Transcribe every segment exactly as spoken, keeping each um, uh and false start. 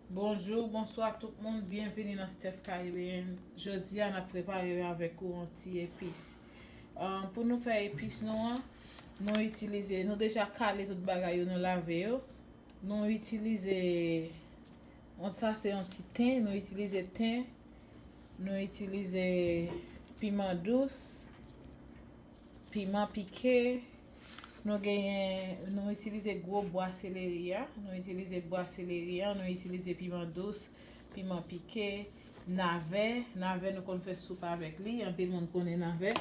Bonjou, bonswa tout moun, byenvini nan Steph Caribbean. Jodi a, n ap prepare avèk ou yon ti epis. Ah, pou nou fè epis nou an, nou itilize, nou deja kale tout bagay yo, nou lave yo. Nou itilize, yon, sa se yon ti ten, nou itilize ten, nou itilize piman dous, piman pike, nou genyen, nou itilize gwo bwa seleri a, nou itilize bwa seleri a, nou itilize piman dous, piman pike, navè, navè nou konn fè soup avèk li, anpil moun konnen navè.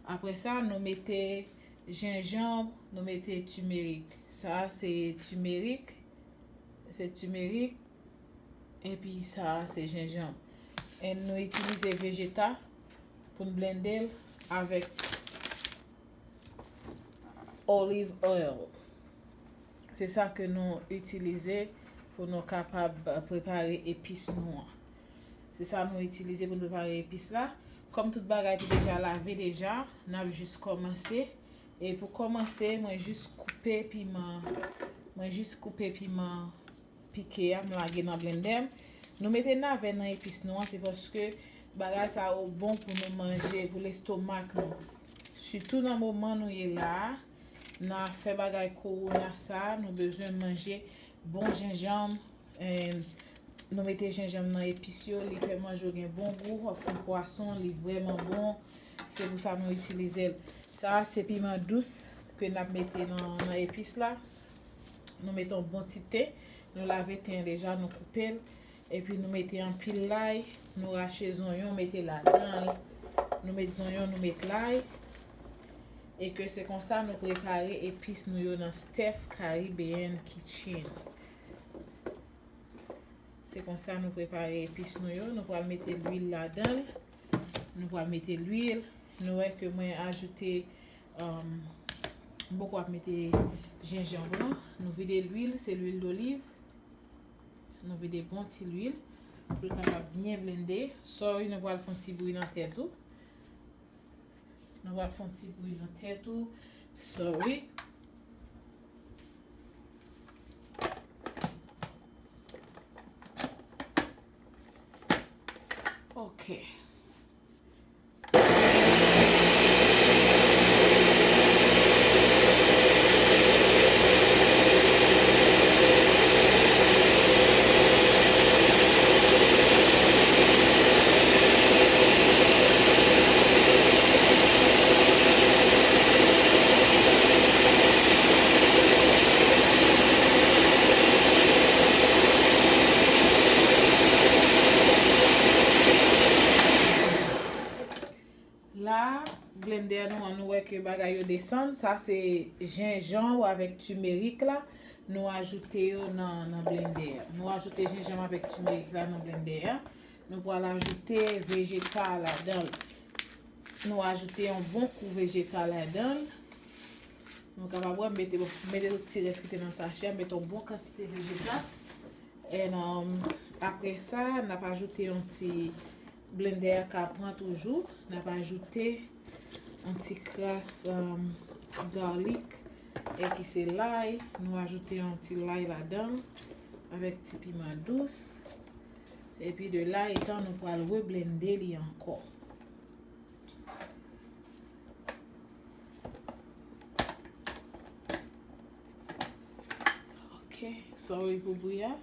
Apre sa, nou mete jenjanm, nou mete timerik. Sa a se timerik, se timerik, epi sa a se jenjanm. And nou itilize vejeta pou n blende l avèk olive oil. Se sa ke nou itilize pou nou kapab prepare epis nou an. Se sa nou itilize pou nou prepare epis la. Kòm tout bagay te deja lave deja, n ap jis kòmanse. E pou kòmanse, mwen jis koupe piman. Mwen jis koupe piman pike a, m lage nan blendè m. Nou mete navè nan epis nou an, se paske bagay sa yo bon pou nou manje, pou lestomak nou. Sitou nan moman nou ye la a, nan afè bagay kowona sa a, nou bezwen manje bon jenjanm. And nou mete jenjanm nan epis yo, li fè manje w gen bon gou, w ap fè pwason, li vrèman bon. Se pou sa nou itilize l. Sa a se piman dous ke n ap mete nan, nan epis la. Nou mete yon bon ti ten. Nou lave ten an deja, nou koupe l. Epi nou mete anpil lay. Nou rache zonyon, mete ladan l. Nou met zonyon, nou met lay. E ke se konsa nou prepare epis nou yo nan Steph Caribbean Kitchen. Se konsa nou prepare epis nou yo. Nou pral mete lwil ladan l. Nou pral mete lwil. Nou wè ke mwen ajoute, um, m poko ap mete jenjanm lan. Nou vide lwil, se lwil doliv. Nou vide bon ti lwil pou l kapab byen blende. Sorry, nou pral fè yon ti bri nan tèt ou. Nou pral fè yon ti bri nan tèt ou. Sorry. Ok. La, blendè nou an, nou wè ke bagay yo desann. Sa se jenjanm avèk timerik la. Nou ajoute yo nan, nan blendè a. Nou ajoute jenjanm avèk timerik la nan blendè a. Nou pral ajoute vejeta ladan l. Nou ajoute yon bon kou vejeta ladan l. Nou kapab wè, m mete, bon, m mete tout ti rès ki te nan sachè a, m mete yon bon kantite vejeta. And, um, apre sa, n ap ajoute yon ti, blendè a ka pran toujou. N ap ajoute yon ti kras, um, garlic e ki se lay. Nou ajoute yon ti lay ladan l avèk ti piman dous. Epi de la etan nou pral reblende li ankò. Ok, sorry pou bri a.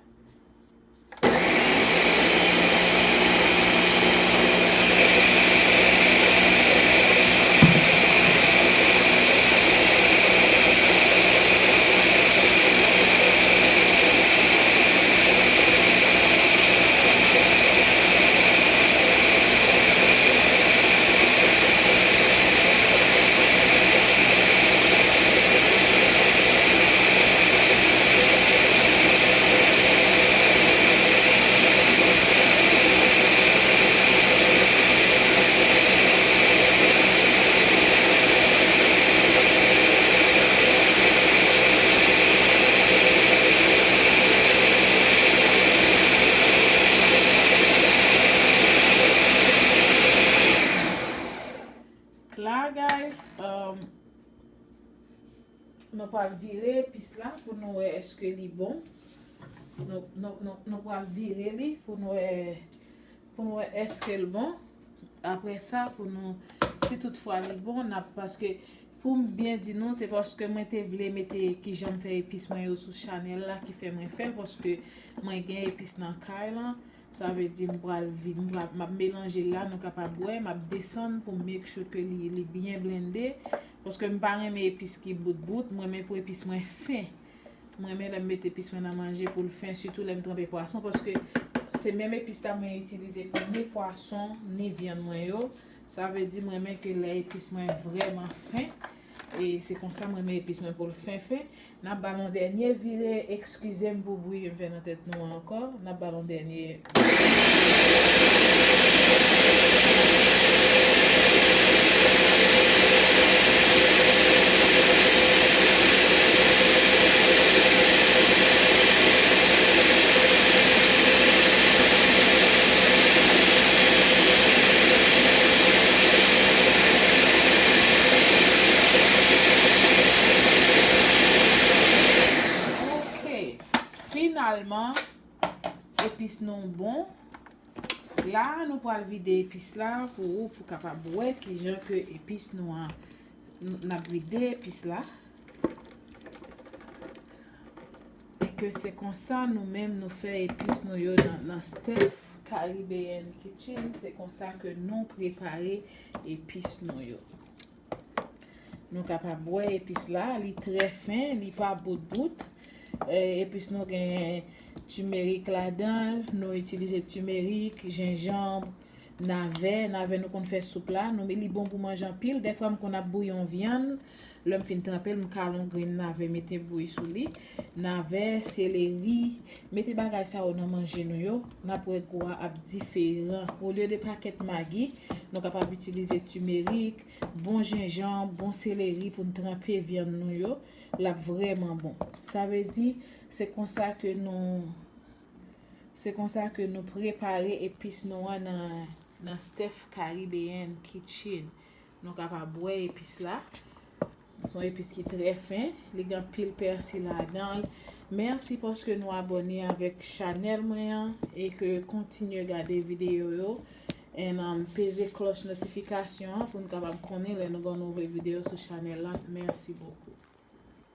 La, guys, um, nou pral vire epis la pou nou wè èske li bon. Nou, nou, nou, nou pral vire li pou nou wè, pou nou wè èske l bon. Apre sa, pou nou, si toutfwa li bon, n ap, paske pou m byen di nou, se paske mwen te vle mete kijan m fè epis mwen yo sou chanèl la ki fè mwen fè l, paske mwen gen epis nan kay lan. Sa vle di m pral vi-, m pral, m ap melanje l la, nou kapab wè, m ap desann pou m make sure ke li, li byen blende. Paske m pa renmen epis ki bout bout, m renmen pou epis mwen fen. M renmen lè m met epis mwen nan manje pou l fen, sitou lè m tranpe pwason, paske se menm epis la mwen itilize pou ni pwason, ni vyann mwen yo. Sa vle di m renmen ke lè epis mwen vrèman fen. E se konsa m renmen epis mwen pou l fen fen. N ap ba l yon dènye vire, eskize m pou bri m fè nan tèt nou an ankò. N ap ba l yon dènye. Ok. Finalman, epis nou bon. La, nou pral vide epis la pou ou, pou kapab wè kijan ke epis nou an, n ap vide epis la. E ke se konsa nou menm nou fè epis nou yo nan, nan Steph Caribbean Kitchen, se konsa ke nou prepare epis nou yo. Nou kapab wè epis la, li trè fen, li pa bout bout. E, epis nou gen timerik ladan l, nou itilize timerik, jenjanm, navè, navè nou konn fè soup la, nou, li bon pou manje anpil. Dèfwa m konn ap bouyi yon vyann, lè m fin tranpe l, m kale yon grenn navè, mete bouyi sou li. Navè, seleri, mete bagay sa yo nan manje nou yo, n ap wè gou a ap diferan. Olye de pakèt magi, nou kapab itilize timerik, bon jenjanm, bon seleri pou n tranpe vyann nou yo, l ap vrèman bon. Sa vle di, se konsa ke nou, se konsa ke nou prepare epis nou an nan, nan Steph Caribbean Kitchen. Nou kapab wè epis la. Se yon epis ki trè fen. Li gen anpil pèsi ladan l. Mèsi paske nou abòne avèk chanèl mwen an e ke kontinye gade videyo yo. And, um, peze klòch notifikasyon an pou n kapab konnen lè nou gen nouvo videyo sou chanèl la. Mèsi bokou.